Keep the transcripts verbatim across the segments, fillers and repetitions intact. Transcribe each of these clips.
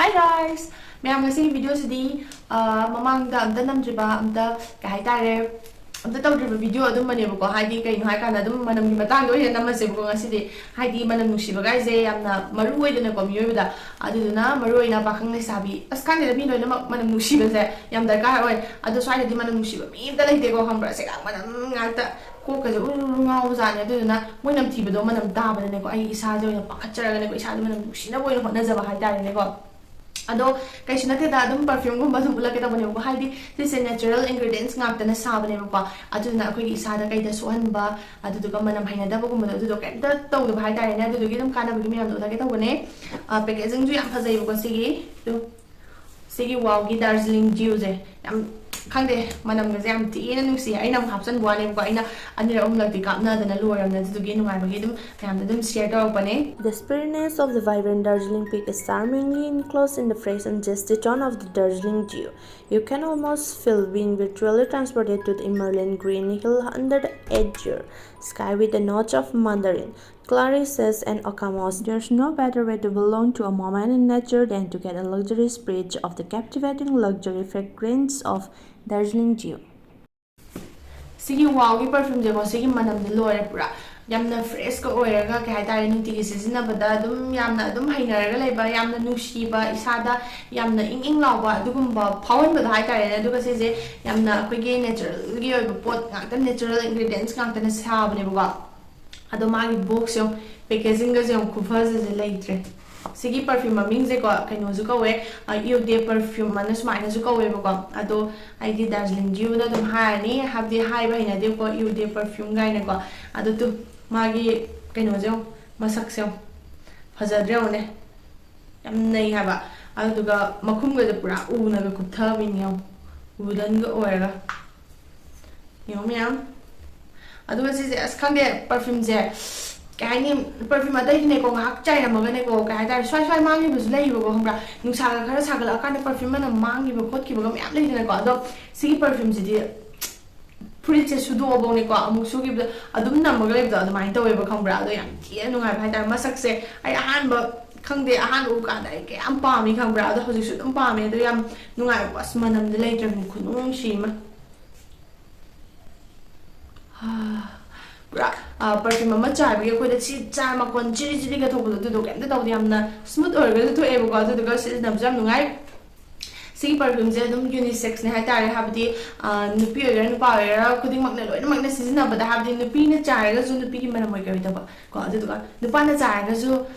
Hi guys! ꯃꯌꯥꯝ, ꯉꯁꯤꯒꯤ ꯚꯤꯗꯤꯑꯣꯁꯤꯗꯤ, ꯑ, ꯃꯃꯥꯡꯗ ꯑꯝꯇ ꯅꯝꯗ꯭ꯔꯤꯕ, ꯑꯝꯇ, ꯀꯩ ꯍꯥꯏꯇꯥꯔꯦ, ꯑꯝꯇ ꯇꯧꯗ꯭ꯔꯤꯕ ꯚꯤꯗꯤꯑꯣ ꯑꯗꯨꯝꯕꯅꯦꯕꯀꯣ꯫ ꯍꯥꯏꯗꯤ ꯀꯩꯅꯣ ꯍꯥꯏꯀꯥꯟꯗ ꯑꯗꯨꯝ ꯃꯅꯝꯒꯤ ꯃꯇꯥꯡꯗ ꯑꯣꯏꯅ ꯅꯝꯃꯁꯦꯕꯀꯣ ꯉꯁꯤꯗꯤ꯫ ꯍꯥꯏꯗꯤ ꯃꯅꯝ ꯅꯨꯡꯁꯤꯕꯒꯥꯏꯁꯦ ꯌꯥꯝꯅ ꯃꯔꯨ ꯑꯣꯏꯗꯅꯀꯣ ꯃꯤꯑꯣꯏꯕꯗ꯫ ꯑꯗꯨꯗꯨꯅ ꯃꯔꯨ ꯑꯣꯏꯅ ꯄꯥꯈꯪ ꯂꯩꯁꯥꯕꯤ, ꯑꯁ, ꯈꯪꯗꯦꯗ, ꯃꯤ ꯂꯣꯏꯅꯃꯛ ꯃꯅꯝ ꯅꯨꯡꯁꯤꯕꯁꯦ ꯌꯥꯝ ꯗꯔꯀꯥꯔ ꯑꯣꯏ꯫ ꯑꯗꯣ ꯁ꯭ꯋꯥꯏꯗꯗꯤ ꯃꯅꯝ ꯅꯨꯡꯁꯤꯕ ꯃꯤ ꯑꯝꯇ ꯂꯩꯇꯦꯀꯣ, ꯈꯪꯕ꯭ꯔꯥ? ꯁꯦꯒꯥꯡ ꯃꯅꯝ ꯉꯥꯛꯇ꯫ ꯀꯣꯛꯀꯁꯦ ꯎꯔꯨ ꯎꯔꯨ ꯉꯥꯎꯕꯖꯥꯠꯅꯤ꯫ ꯑꯗꯨꯗꯨꯅ ꯃꯣꯏ ꯅꯝꯊꯤꯕꯗꯣ ꯃꯅꯝ ꯇꯥꯕꯗꯅꯦꯀꯣ ꯑꯩ ꯏꯁꯥꯁꯦ ꯑꯣꯏꯅ ꯄꯥꯈꯠꯆꯔꯒꯅꯦꯀꯣ, ꯏꯁꯥꯗ ꯃꯅꯝ ꯅꯨꯡꯁꯤꯅꯕ ꯑꯣꯏꯅ ꯍꯣꯠꯅꯖꯕ ꯍꯥꯏꯇꯥꯔꯦꯅꯦꯀꯣ꯫ ꯑꯗꯣ ꯀꯩꯁꯨ ꯅꯠꯇꯦꯗ, ꯑꯗꯨꯝ perfumeꯒꯨꯝꯕ ꯑꯗꯨꯝ ꯎꯠꯂꯛꯀꯦ ꯇꯧꯕꯅꯦꯕꯀꯣ꯫ ꯍꯥꯏꯗꯤ ꯁꯤꯁꯦ natural ingredients ꯉꯥꯛꯇꯅ ꯁꯥꯕꯅꯦꯕꯀꯣ꯫ ꯑꯗꯨꯗꯨꯅ ꯑꯩꯈꯣꯏꯒꯤ ꯏꯁꯥꯗ ꯀꯩꯗ ꯁꯣꯛꯍꯟꯕ, ꯑꯗꯨꯗꯨꯒ ꯃꯅꯝ ꯍꯩꯅꯗꯕꯒꯨꯝꯕꯗꯣ ꯑꯗꯨꯗꯣ ꯀꯩꯝꯇ ꯇꯧꯗꯕ ꯍꯥꯏꯇꯥꯔꯦꯅꯦ꯫ ꯑꯗꯨꯗꯨꯒꯤ ꯑꯗꯨꯝ ꯀꯥꯟꯅꯕꯒꯤ ꯃꯌꯥꯝꯗꯣ ꯎꯠꯂꯛꯀꯦ ꯇꯧꯕꯅꯦ꯫ ꯑ, packagingꯁꯨ ꯌꯥꯝ ꯐꯖꯩꯕꯀꯣ ꯁꯤꯒꯤ꯫ ꯑꯗꯨ ꯁꯤꯒꯤ Wowꯒꯤ Darjeeling Dewꯁꯦ ꯌꯥꯝ, ꯈꯪꯗꯦ, ꯃꯅꯝꯒꯁꯦ ꯌꯥꯝ ꯊꯤꯅ ꯅꯨꯡꯁꯤ꯫ ꯑꯩꯅ ꯑꯃꯨꯛ ꯍꯥꯞꯆꯟꯕ ꯋꯥꯅꯦꯕꯀꯣ, ꯑꯩꯅ ꯑꯅꯤꯔꯛ ꯑꯍꯨꯝꯂꯛꯇꯤ ꯀꯥꯞꯅꯗꯅ ꯂꯣꯏꯔꯕꯅꯦ꯫ ꯑꯗꯨꯗꯨꯒꯤ ꯅꯨꯡꯉꯥꯏꯕꯒꯤ ꯑꯗꯨꯝ ꯃꯌꯥꯝꯗ ꯑꯗꯨꯝ share ꯇꯧꯔꯛꯄꯅꯦ꯫ The spiriness of the vibrant Darjeeling pink is charmingly enclosed in the fresh and zesty tone of the Darjeeling Dew. You can almost feel being virtually transported to the emerald green hill under the azure sky with a notch of mandarin, clarisses and okamos. There's no better way to belong to a moment in nature than to get a luxurious breath of the captivating luxury fragrance of Darjeeling Dew. ꯁꯤꯒꯤ Wowꯒꯤ perfumeꯁꯦꯀꯣ, ꯁꯤꯒꯤ ꯃꯅꯝꯁꯦ ꯂꯣꯏꯔꯦ ꯄꯨꯔꯥ꯫ ꯌꯥꯝꯅ freshꯀ ꯑꯣꯏꯔꯒ, ꯀꯩ ꯍꯥꯏꯇꯥꯔꯦ, ꯅꯨꯡꯇꯤꯒꯤ ꯁꯤꯖꯤꯟꯅꯕꯗ ꯑꯗꯨꯝ ꯌꯥꯝꯅ ꯑꯗꯨꯝ ꯍꯩꯅꯔꯒ ꯂꯩꯕ, ꯌꯥꯝꯅ ꯅꯨꯡꯁꯤꯕ, ꯏꯁꯥꯗ ꯌꯥꯝꯅ ꯏꯪ ꯏꯪ ꯂꯥꯎꯕ ꯑꯗꯨꯒꯨꯝꯕ ꯐꯥꯎꯍꯟꯕꯗꯣ ꯍꯥꯏꯇꯥꯔꯦꯅꯦ꯫ ꯑꯗꯨꯒ ꯁꯤꯁꯦ ꯌꯥꯝꯅ ꯑꯩꯈꯣꯏꯒꯤ naturalꯒꯤ ꯑꯣꯏꯕ ꯄꯣꯠ ꯉꯥꯛꯇ, natural ingredients ꯉꯥꯛꯇꯅ ꯁꯥꯕꯅꯦꯕꯀꯣ꯫ ꯑꯗꯣ ꯃꯥꯒꯤ boxꯁꯦ ꯌꯦꯡꯉꯣ, packagingꯒꯁꯦ ꯌꯦꯡꯉꯣ, ꯈꯨꯐꯖꯁꯦ ꯂꯩꯇ꯭ꯔꯦ꯫ ꯁꯤꯒꯤ perfume ꯃꯃꯤꯡꯁꯦꯀꯣ, ꯀꯩꯅꯣꯁꯨ ꯀꯧꯋꯦ, ꯑ, Eau de Parfum ꯑꯅ ꯁꯨꯃꯥꯏꯅꯁꯨ ꯀꯧꯋꯦꯕꯀꯣ꯫ ꯑꯗꯣ ꯑꯩꯗꯤ Darjeeling Dewꯅ ꯑꯗꯨꯝ ꯍꯥꯏꯔꯅꯤ, ꯍꯥꯏꯕꯗꯤ ꯍꯥꯏꯕ ꯍꯩꯅꯗꯦꯕꯀꯣ, Eau de Parfum ꯀꯥꯏꯅꯀꯣ꯫ ꯑꯗꯣ ꯇꯨ, ꯃꯥꯒꯤ ꯀꯩꯅꯣꯁꯦ ꯌꯦꯡꯉꯣ, ꯃꯁꯛꯁꯦ ꯌꯦꯡꯉꯣ, ꯐꯖꯗ꯭ꯔꯥ ꯌꯦꯡꯉꯣꯅꯦ, ꯌꯥꯝ ꯅꯩ ꯍꯥꯏꯕ꯫ ꯑꯗꯨꯗꯨꯒ ꯃꯈꯨꯝꯒꯁꯦ ꯄꯨꯔꯥ ꯎꯅꯒ ꯀꯨꯞꯊꯕꯤꯅꯤ ꯌꯦꯡꯉꯣ, woodenꯒ ꯑꯣꯏꯔꯒ꯫ ꯌꯦꯡꯉꯣ ꯃꯌꯥꯝ꯫ ꯑꯗꯨꯒ ꯁꯤꯁꯦ, ꯑꯁ, ꯈꯪꯗꯦ, perfumeꯁꯦ ꯀꯩ ꯍꯥꯏꯅꯤ, perfume ꯑꯇꯩꯗꯤꯅꯦꯀꯣ, ꯉꯥꯏꯍꯥꯛ ꯆꯥꯏꯔꯝꯃꯒꯅꯦꯀꯣ, ꯀꯩ ꯍꯥꯏꯇꯥꯔꯦ, ꯁ꯭ꯋꯥꯏ ꯁ꯭ꯋꯥꯏ ꯃꯥꯡꯈꯤꯕꯁꯨ ꯂꯩꯌꯦꯕꯀꯣ, ꯈꯪꯕ꯭ꯔꯥ? ꯅꯨꯡꯁꯥꯒ ꯈꯔ ꯁꯥꯒꯠꯂꯛꯑꯀꯥꯟꯗ perfume ꯃꯅꯝ ꯃꯥꯡꯈꯤꯕ ꯈꯣꯠꯈꯤꯕꯒ ꯃꯌꯥꯝ ꯂꯩꯗꯅꯀꯣ꯫ ꯑꯗꯣ ꯁꯤꯒꯤ perfumeꯁꯤꯗꯤ ꯐꯨꯔꯤꯠꯁꯦ ꯁꯨꯗꯣꯛꯑꯕꯧꯅꯦꯀꯣ, ꯑꯃꯨꯛ ꯁꯨꯈꯤꯕꯗ ꯑꯗꯨꯝ ꯅꯝꯃꯒ ꯂꯩꯕꯗꯣ ꯑꯗꯨꯃꯥꯏꯅ ꯇꯧꯋꯦꯕ, ꯈꯪꯕ꯭ꯔꯥ? ꯑꯗꯣ ꯌꯥꯝ ꯊꯤꯅ ꯅꯨꯡꯉꯥꯏꯕ ꯍꯥꯏꯇꯥꯔꯦ꯫ ꯃꯁꯛꯁꯦ ꯑꯩ ꯑꯍꯥꯟꯕ ꯈꯪꯗꯦ, ꯑꯍꯥꯟꯕ ꯎꯕ ꯀꯥꯟꯗ ꯑꯩ ꯀꯌꯥꯝ ꯄꯥꯝꯃꯤ ꯈꯪꯕ꯭ꯔꯥ? ꯑꯗꯣ ꯍꯧꯖꯤꯛꯁꯨ ꯑꯗꯨꯝ ꯄꯥꯝꯃꯦ꯫ ꯑꯗꯣ ꯌꯥꯝ ꯅꯨꯡꯉꯥꯏꯕꯀꯣ, ꯑꯁ, ꯃꯅꯝꯗꯤ ꯂꯩꯇ꯭ꯔꯕꯅꯤ, ꯈꯨꯅꯨꯡꯁꯤ ꯑꯃ꯫ ꯄꯨꯔꯥ ꯄꯔꯐ꯭ꯌꯨꯝ ꯑꯃ ꯆꯥꯏꯕꯒꯤ ꯑꯩꯈꯣꯏꯗ ꯆꯤ ꯆꯥ ꯃꯈꯣꯟ, ꯆꯤꯔꯤ ꯆꯤꯔꯤꯒ ꯊꯣꯛꯄꯗꯣ, ꯑꯗꯨꯗꯣ ꯀꯩꯝꯇ ꯇꯧꯗꯦ, ꯌꯥꯝꯅ ꯁ꯭ꯃꯨꯠ ꯑꯣꯏꯔꯒꯁꯨ ꯊꯣꯛꯑꯦꯕꯀꯣ꯫ ꯑꯗꯨꯗꯨꯒ ꯁꯤꯖꯤꯟꯅꯕꯁꯨ ꯌꯥꯝ ꯅꯨꯡꯉꯥꯏ꯫ ꯁꯤꯒꯤ ꯄꯔꯐ꯭ꯌꯨꯝꯁꯦ ꯑꯗꯨꯝ ꯌꯨꯅꯤꯁꯦꯛꯁꯅꯦ ꯍꯥꯏꯇꯥꯔꯦ, ꯍꯥꯏꯕꯗꯤ, ꯑ, ꯅꯨꯄꯤ ꯑꯣꯏꯒꯦꯔꯥ ꯅꯨꯄꯥ ꯑꯣꯏꯒꯦꯔꯥ ꯈꯨꯗꯤꯡꯃꯛꯅ ꯂꯣꯏꯅꯃꯛꯅ ꯁꯤꯖꯤꯟꯅꯕꯗ, ꯍꯥꯏꯕꯗꯤ ꯅꯨꯄꯤꯅ ꯆꯥꯏꯔꯒꯁꯨ ꯅꯨꯄꯤꯒꯤ ꯃꯅꯝ ꯑꯣꯏ ꯀꯔꯤ ꯇꯧꯕ ꯀꯣ, ꯑꯗꯨꯗꯨꯒ ꯅꯨꯄꯥꯅ ꯆꯥꯏꯔꯒꯁꯨ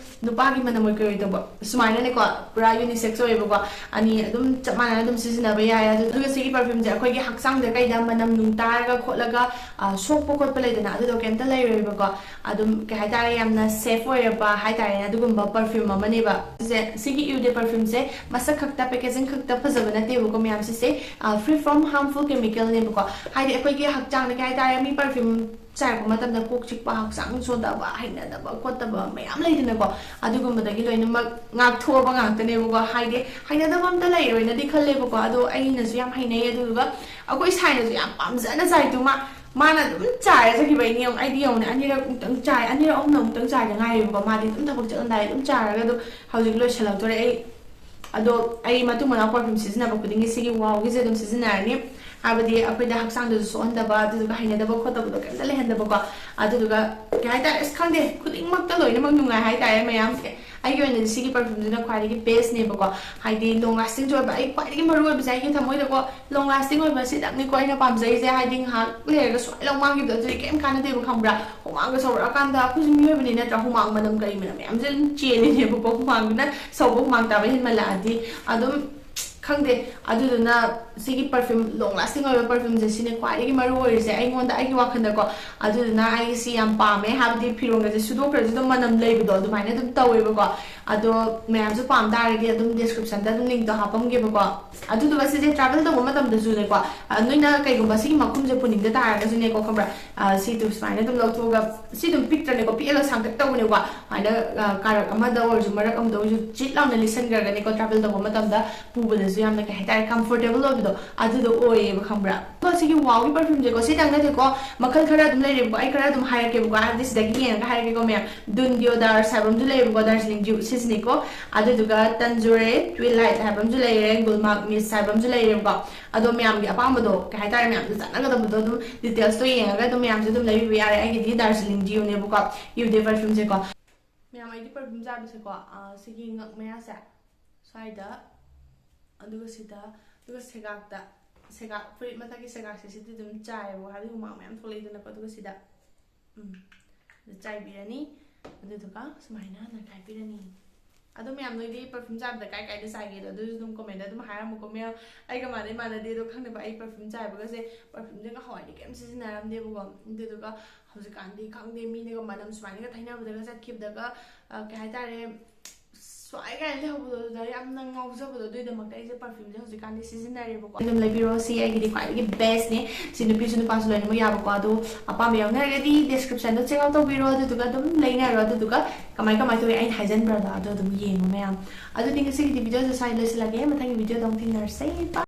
ꯅꯨꯄꯥꯒꯤ ꯃꯅꯝ ꯑꯣꯏ ꯀꯔꯤ ꯇꯧꯕ, ꯁꯨꯃꯥꯏꯅꯅꯦꯀꯣ, ꯄꯨꯔꯥ ꯌꯨꯅꯤꯁꯦꯛꯁ ꯑꯣꯏꯌꯦꯕꯀꯣ꯫ ꯑꯅꯤ ꯑꯗꯨꯝ ꯆꯞ ꯃꯥꯟꯅꯅ ꯑꯗꯨꯝ ꯁꯤꯖꯤꯟꯅꯕ ꯌꯥꯏ꯫ ꯑꯗꯨ-, ꯑꯗꯨꯒ ꯁꯤꯒꯤ ꯄꯔꯐ꯭ꯌꯨꯝꯁꯦ ꯑꯩꯈꯣꯏꯒꯤ ꯍꯛꯆꯥꯡꯗ ꯀꯩꯗ ꯃꯅꯝ ꯅꯨꯡ ꯇꯥꯔꯒ ꯈꯣꯠꯂꯒ, ꯑ, ꯁꯣꯛꯄ ꯈꯣꯠꯄ ꯂꯩꯗꯅ, ꯑꯗꯨꯗꯣ ꯀꯩꯝꯇ ꯂꯩꯔꯣꯏꯕꯀꯣ꯫ ꯑꯗꯨꯝ, ꯀꯩ ꯍꯥꯏꯇꯥꯔꯦ, ꯌꯥꯝꯅ ꯁꯦꯐ ꯑꯣꯏꯔꯕ ꯍꯥꯏꯇꯥꯔꯦꯅꯦ, ꯑꯗꯨꯒꯨꯝꯕ ꯄꯔꯐ꯭ꯌꯨꯝ ꯑꯃꯅꯦꯕ꯫ ꯁꯤꯁꯦ, ꯁꯤꯒꯤ Eau de Parfumꯁꯦ ꯃꯁꯛ ꯈꯛꯇ, ꯄꯦꯀꯦꯖꯤꯡ ꯈꯛꯇ ꯐꯖꯕ ꯅꯠꯇꯦꯕꯀꯣ ꯃꯌꯥꯝ, ꯁꯤꯁꯦ, ꯑ, free from harmful chemicalꯅꯦꯕꯀꯣ꯫ ꯍꯥꯏꯗꯤ ꯑꯩꯈꯣꯏꯒꯤ ꯍꯛꯆꯥꯡꯗ, ꯀꯩ ꯍꯥꯏꯇꯥꯔꯦ, ꯃꯤ ꯄꯔꯐ꯭ꯌꯨꯝ ꯆꯥꯏꯔꯛꯄ ꯃꯇꯝꯗ ꯀꯣꯛ ꯆꯤꯛꯄ, ꯍꯛꯆꯥꯡ ꯁꯣꯟꯊꯕ, ꯍꯩꯅꯗꯕ ꯈꯣꯠꯇꯕ ꯃꯌꯥꯝ ꯂꯩꯗꯅꯀꯣ, ꯑꯗꯨꯒꯨꯝꯕꯗꯒꯤ ꯂꯣꯏꯅꯃꯛ ꯉꯥꯛꯊꯣꯛꯑꯕ ꯉꯥꯛꯇꯅꯦꯕꯀꯣ꯫ ꯍꯥꯏꯗꯤ ꯍꯩꯅꯗꯕ ꯑꯝꯇ ꯂꯩꯔꯣꯏꯅꯗꯤ ꯈꯜꯂꯦꯕꯀꯣ, ꯑꯗꯣ ꯑꯩꯅꯁꯨ ꯌꯥꯝ ꯍꯩꯅꯩ꯫ ꯑꯗꯨꯗꯨꯒ ꯑꯩꯈꯣꯏ ꯁꯥꯏꯅꯁꯨ ꯌꯥꯝ ꯄꯥꯝꯖꯅ ꯆꯥꯏꯗꯨ, ꯃꯥ, ꯃꯥꯅ ꯑꯗꯨꯝ ꯆꯥꯏꯔ ꯆꯠꯈꯤꯕ꯫ ꯑꯩꯅ ꯌꯦꯡꯉꯨ, ꯑꯩꯗꯤ ꯌꯦꯡꯉꯨꯅꯦ, ꯑꯅꯤꯔꯛ ꯑꯃꯨꯛꯇꯪ ꯆꯥꯏ, ꯑꯅꯤꯔꯛ ꯑꯍꯨꯝꯂꯛ ꯑꯃꯨꯛꯇꯪ ꯆꯥꯏꯗ ꯉꯥꯏꯔꯦꯕꯀꯣ꯫ ꯃꯥꯗꯤ ꯑꯗꯨꯝ ꯊꯕꯛ ꯆꯠꯂꯝꯗꯥꯏ ꯑꯗꯨꯝ ꯆꯥꯏꯔꯒ ꯑꯗꯨꯝ ꯍꯧꯖꯤꯛ ꯂꯣꯏꯁꯤꯜꯂꯛꯇꯣꯔꯦ꯫ ꯑꯩ, ꯑꯗꯣ ꯑꯩ ꯃꯇꯨꯡ ꯃꯅꯥꯎ ꯄꯔꯐ꯭ꯌꯨꯝ ꯁꯤꯖꯤꯟꯅꯕ ꯈꯨꯗꯤꯡꯒꯤ ꯁꯤꯒꯤ ꯋꯥꯎꯒꯤꯁꯦ ꯑꯗꯨꯝ ꯁꯤꯖꯤꯟꯅꯔꯅꯤ꯫ ꯍꯥꯏꯕꯗꯤ ꯑꯩꯈꯣꯏꯗ ꯍꯛꯆꯥꯡꯗꯁꯨ ꯁꯣꯛꯍꯟꯗꯕ, ꯑꯗꯨꯗꯨꯒ ꯍꯩꯅꯗꯕ ꯈꯣꯠꯇꯕꯗꯣ ꯀꯩꯝꯇ ꯂꯩꯍꯟꯗꯕꯀꯣ꯫ ꯑꯗꯨꯗꯨꯒ ꯀꯩ ꯍꯥꯏꯇꯥꯔꯦ, ꯑꯁ, ꯈꯪꯗꯦ, ꯈꯨꯗꯤꯡꯃꯛꯇ ꯂꯣꯏꯅꯃꯛ ꯅꯨꯡꯉꯥꯏ ꯍꯥꯏꯇꯥꯔꯦ ꯃꯌꯥꯝꯁꯦ꯫ ꯑꯩꯒꯤ ꯑꯣꯏꯅꯗꯤ ꯁꯤꯒꯤ ꯄꯔꯐ꯭ꯌꯨꯝꯁꯤꯅ ꯈ꯭ꯋꯥꯏꯗꯒꯤ ꯕꯦꯁꯅꯦꯕꯀꯣ꯫ ꯍꯥꯏꯗꯤ ꯂꯣꯡ ꯂꯥꯁꯇꯤꯡꯁꯨ ꯑꯣꯏꯕ, ꯑꯩ ꯈ꯭ꯋꯥꯏꯗꯒꯤ ꯃꯔꯨ ꯑꯣꯏꯕꯁꯦ ꯑꯩꯒꯤ ꯊꯃꯣꯏꯗꯀꯣ, ꯂꯣꯡ ꯂꯥꯁꯇꯤꯡ ꯑꯣꯏꯕ ꯁꯤꯗꯪꯅꯤꯀꯣ ꯑꯩꯅ ꯄꯥꯝꯖꯩꯁꯦ꯫ ꯍꯥꯏꯗꯤ ꯉꯥꯏꯍꯥꯛ ꯂꯩꯔꯒ ꯁ꯭ꯋꯥꯏ ꯂꯧ ꯃꯥꯡꯈꯤꯕꯗꯣ, ꯑꯗꯨꯗꯤ ꯀꯩꯝ ꯀꯥꯟꯅꯗꯦꯕ, ꯈꯪꯕ꯭ꯔꯥ? ꯍꯨꯃꯥꯡꯒ ꯁꯧꯔꯛꯑꯀꯥꯟꯗ, ꯑꯩꯈꯣꯏꯁꯨ ꯃꯤꯑꯣꯏꯕꯅꯤ ꯅꯠꯇ꯭ꯔꯥ, ꯍꯨꯃꯥꯡ ꯃꯅꯝ ꯀꯔꯤ ꯃꯅꯝ ꯃꯌꯥꯝꯁꯦ ꯑꯗꯨꯝ ꯆꯦꯜꯂꯤꯅꯦꯕꯀꯣ꯫ ꯍꯨꯃꯥꯡꯗꯨꯅ ꯁꯧꯕ, ꯍꯨꯃꯥꯡ ꯇꯥꯕ ꯍꯦꯟꯃꯜꯂꯛꯑꯗꯤ ꯑꯗꯨꯝ, ꯈꯪꯗꯦ꯫ ꯑꯗꯨꯗꯨꯅ ꯁꯤꯒꯤ ꯄꯔꯐ꯭ꯌꯨꯝ, ꯂꯣꯡ ꯂꯥꯁꯇꯤꯡ ꯑꯣꯏꯕ ꯄꯔꯐ꯭ꯌꯨꯝꯁꯦ, ꯁꯤꯅꯦ ꯈ꯭ꯋꯥꯏꯗꯒꯤ ꯃꯔꯨ ꯑꯣꯏꯔꯤꯁꯦ ꯑꯩꯉꯣꯟꯗ, ꯑꯩꯒꯤ ꯋꯥꯈꯜꯗꯀꯣ꯫ ꯑꯗꯨꯗꯨꯅ ꯑꯩ ꯁꯤ ꯌꯥꯝ ꯄꯥꯝꯃꯦ, ꯍꯥꯏꯕꯗꯤ ꯐꯤꯔꯣꯟꯒꯁꯦ ꯁꯨꯗꯣꯛꯈ꯭ꯔꯁꯨ ꯑꯗꯨꯝ ꯃꯅꯝ ꯂꯩꯕꯗꯣ ꯑꯗꯨꯃꯥꯏꯅ ꯑꯗꯨꯝ ꯇꯧꯋꯦꯕꯀꯣ꯫ ꯑꯗꯣ ꯃꯌꯥꯝꯁꯨ ꯄꯥꯝ ꯇꯥꯔꯒꯗꯤ ꯑꯗꯨꯝ ꯗꯤꯁꯀ꯭ꯔꯤꯞꯁꯟꯗ ꯑꯗꯨꯝ ꯂꯤꯡꯛꯇꯣ ꯍꯥꯞꯄꯝꯒꯦꯕꯀꯣ꯫ ꯑꯗꯨꯗꯨꯒ ꯁꯤꯁꯦ ꯇ꯭ꯔꯥꯚꯦꯜ ꯇꯧꯕ ꯃꯇꯝꯗꯁꯨꯅꯦꯀꯣ, ꯑ, ꯅꯣꯏꯅ ꯀꯩꯒꯨꯝꯕ ꯁꯤꯒꯤ ꯃꯈꯨꯝꯁꯦ ꯄꯨꯅꯤꯡꯗ ꯇꯥꯔꯒꯁꯨꯅꯦꯀꯣ, ꯈꯪꯕ꯭ꯔꯥ? ꯑ, ꯁꯤꯗꯨ ꯁꯨꯃꯥꯏꯅ ꯑꯗꯨꯝ ꯂꯧꯊꯣꯛꯑꯒ, ꯁꯤ ꯑꯗꯨꯝ ꯄꯤꯛꯇ꯭ꯔꯅꯦꯀꯣ, ꯄꯤꯛꯑꯒ ꯁꯥꯡꯇꯛ ꯇꯧꯕꯅꯦꯀꯣ꯫ ꯁꯨꯃꯥꯏꯅ, ꯑ, ꯀꯥꯔꯛ ꯑꯃꯗ ꯑꯣꯏꯔꯁꯨ, ꯃꯔꯛ ꯑꯃꯗ ꯑꯣꯏꯔꯁꯨ, ꯆꯤꯠ ꯂꯥꯎꯅ ꯂꯤꯠꯁꯟꯈ꯭ꯔꯒꯅꯦꯀꯣ, ꯇ꯭ꯔꯥꯚꯦꯜ ꯇꯧꯕ ꯃꯇꯝꯗ ꯄꯨꯕꯗꯁꯨ ꯌꯥꯝꯅ, ꯀꯩ ꯍꯥꯏꯇꯥꯔꯦ, ꯀꯝꯐꯣꯔꯇꯦꯕꯜ ꯑꯣꯏꯕꯗꯣ꯫ ꯑꯗꯨꯗꯣ ꯑꯣꯏꯌꯦꯕ, ꯈꯪꯕ꯭ꯔꯥ? ꯑꯗꯣ ꯁꯤꯒꯤ ꯋꯥꯎꯒꯤ perfumeꯁꯦꯀꯣ, ꯁꯤꯇꯪ ꯅꯠꯇꯦꯀꯣ, ꯃꯈꯜ ꯈꯔ ꯑꯗꯨꯝ ꯂꯩꯔꯦꯕꯀꯣ꯫ ꯑꯩ ꯈꯔ ꯑꯗꯨꯝ ꯍꯥꯏꯔꯛꯀꯦꯕꯀꯣ, ꯍꯥꯏꯕꯗꯤ ꯁꯤꯗꯒꯤ ꯌꯦꯡꯉꯒ ꯍꯥꯏꯔꯛꯀꯦꯀꯣ ꯃꯌꯥꯝ꯫ ꯗꯨꯟ ꯗꯤꯑꯣꯗꯥꯔꯁ ꯍꯥꯏꯕ ꯑꯃꯁꯨ ꯂꯩꯌꯦꯕꯀꯣ, ꯗꯥꯔꯖꯤꯂꯤꯡ ꯗ꯭ꯌꯨ ꯁꯤꯁꯤꯅꯤꯀꯣ꯫ ꯑꯗꯨꯗꯨꯒ ꯇꯟꯖꯨꯔꯦ ꯇ꯭ꯋꯤꯂꯥꯏꯠ ꯍꯥꯏꯕ ꯑꯃꯁꯨ ꯂꯩꯔꯦ, ꯒꯨꯜꯃꯥꯛ ꯃꯤꯁ ꯍꯥꯏꯕ ꯑꯃꯁꯨ ꯂꯩꯔꯦꯕꯀꯣ꯫ ꯑꯗꯣ ꯃꯌꯥꯝꯒꯤ ꯑꯄꯥꯝꯕꯗꯣ, ꯀꯩ ꯍꯥꯏꯇꯥꯔꯦ, ꯃꯌꯥꯝꯗ ꯆꯥꯟꯅꯒꯗꯕꯗꯣ ꯑꯗꯨꯝ detailsꯇꯣ ꯌꯦꯡꯉꯒ ꯑꯗꯨꯝ ꯃꯌꯥꯝꯁꯨ ꯑꯗꯨꯝ ꯂꯩꯕꯤꯕ ꯌꯥꯔꯦ꯫ ꯑꯩꯒꯤꯗꯤ ꯗꯥꯔꯖꯤꯂꯤꯡ ꯗ꯭ꯌꯨꯅꯦꯕꯀꯣ, ꯏꯎꯗꯦ perfumeꯁꯦꯀꯣ꯫ ꯃꯌꯥꯝ, ꯑꯩꯗꯤ perfume ꯆꯥꯏꯕꯁꯦꯀꯣ, ꯑ, ꯁꯤꯒꯤ ꯉꯛ ꯃꯌꯥꯁꯦ ꯁ꯭ꯋꯥꯏꯗ, ꯑꯗꯨꯒ ꯁꯤꯗ, ꯑꯗꯨꯒ ꯁꯦꯒꯥꯛꯇ, ꯁꯦꯒꯥꯛ, ꯐꯨꯔꯤꯠ ꯃꯊꯛꯀꯤ ꯁꯦꯒꯥꯛꯁꯦ, ꯁꯤꯗꯤ ꯑꯗꯨꯝ ꯆꯥꯏꯌꯦꯕꯀꯣ, ꯍꯥꯏꯕꯗꯤ ꯍꯨꯃꯥꯡ ꯃꯌꯥꯝ ꯊꯣꯛꯂꯛꯏꯗꯅꯀꯣ꯫ ꯑꯗꯨꯒ ꯁꯤꯗ, ꯎꯝ, ꯑꯗꯨ ꯆꯥꯏꯕꯤꯔꯅꯤ꯫ ꯑꯗꯨꯗꯨꯒ ꯁꯨꯃꯥꯏꯅ ꯅꯩꯈꯥꯏꯕꯤꯔꯅꯤ꯫ ꯑꯗꯣ ꯃꯌꯥꯝ, ꯅꯣꯏꯗꯤ perfume ꯆꯥꯏꯕꯗ ꯀꯥꯏ ꯀꯥꯏꯗ ꯆꯥꯏꯒꯦꯗꯣ ꯑꯗꯨꯁꯨ ꯑꯗꯨꯝ commentꯇ ꯑꯗꯨꯝ ꯍꯥꯏꯔꯝꯃꯨꯀꯣ ꯃꯌꯥꯝ꯫ ꯑꯩꯒ ꯃꯥꯟꯅꯩ ꯃꯥꯟꯅꯗꯦ ꯑꯗꯣ ꯈꯪꯅꯕ꯫ ꯑꯩ perfume ꯆꯥꯏꯕꯒꯁꯦ, perfumeꯁꯦ ꯉꯍꯥꯟꯋꯥꯏꯗꯤ ꯀꯩꯝ ꯁꯤꯖꯤꯟꯅꯔꯝꯗꯦꯕꯀꯣ꯫ ꯑꯗꯨꯗꯨꯒ ꯍꯧꯖꯤꯛꯀꯥꯟꯗꯤ ꯈꯪꯗꯦ, ꯃꯤꯅꯒ ꯃꯅꯝ ꯁꯨꯃꯥꯏꯅꯒ ꯇꯩꯅꯕꯗꯒ ꯆꯠꯈꯤꯕꯗꯒ, ꯑ, ꯀꯩ ꯍꯥꯏꯇꯥꯔꯦ, ꯁ꯭ꯋꯥꯏ ꯀꯥꯏꯅ ꯂꯩꯍꯧꯕꯗꯣ, ꯑꯗꯨꯗ ꯌꯥꯝꯅ ꯉꯥꯎꯖꯕꯗꯣ꯫ ꯑꯗꯨꯒꯤꯗꯃꯛꯇ ꯑꯩꯁꯦ perfumeꯁꯦ ꯍꯧꯖꯤꯛꯀꯥꯟꯗꯤ ꯁꯤꯖꯤꯟꯅꯔꯦꯕꯀꯣ꯫ ꯑꯗꯨꯝ ꯂꯩꯕꯤꯔꯣ, ꯁꯤ ꯑꯩꯒꯤꯗꯤ ꯈ꯭ꯋꯥꯏꯗꯒꯤ bestꯅꯦ꯫ ꯁꯤ ꯅꯨꯄꯤꯁꯨ ꯅꯨꯄꯥꯁꯨ ꯂꯣꯏꯅꯃꯛ ꯌꯥꯕꯀꯣ꯫ ꯑꯗꯣ ꯑꯄꯥꯝꯕ ꯌꯥꯎꯅꯔꯒꯗꯤ descriptionꯗ check out ꯇꯧꯕꯤꯔꯣ, ꯑꯗꯨꯗꯨꯒ ꯑꯗꯨꯝ ꯂꯩꯅꯔꯣ꯫ ꯑꯗꯨꯗꯨꯒ ꯀꯃꯥꯏ ꯀꯃꯥꯏ ꯇꯧꯋꯤ ꯑꯩꯅ ꯍꯥꯏꯖꯟꯕ꯭ꯔꯗꯣ ꯑꯗꯣ ꯑꯗꯨꯝ ꯌꯦꯡꯉꯣ ꯃꯌꯥꯝ꯫ ꯑꯗꯨꯗꯤ ꯉꯁꯤꯒꯤꯗꯤ videoꯁꯦ ꯁ꯭ꯋꯥꯏꯗ ꯂꯣꯏꯁꯤꯜꯂꯒꯦ꯫ ꯃꯊꯪꯒꯤ videoꯗ ꯑꯃꯨꯛ ꯊꯦꯡꯅꯔꯁꯦ꯫ Bye꯫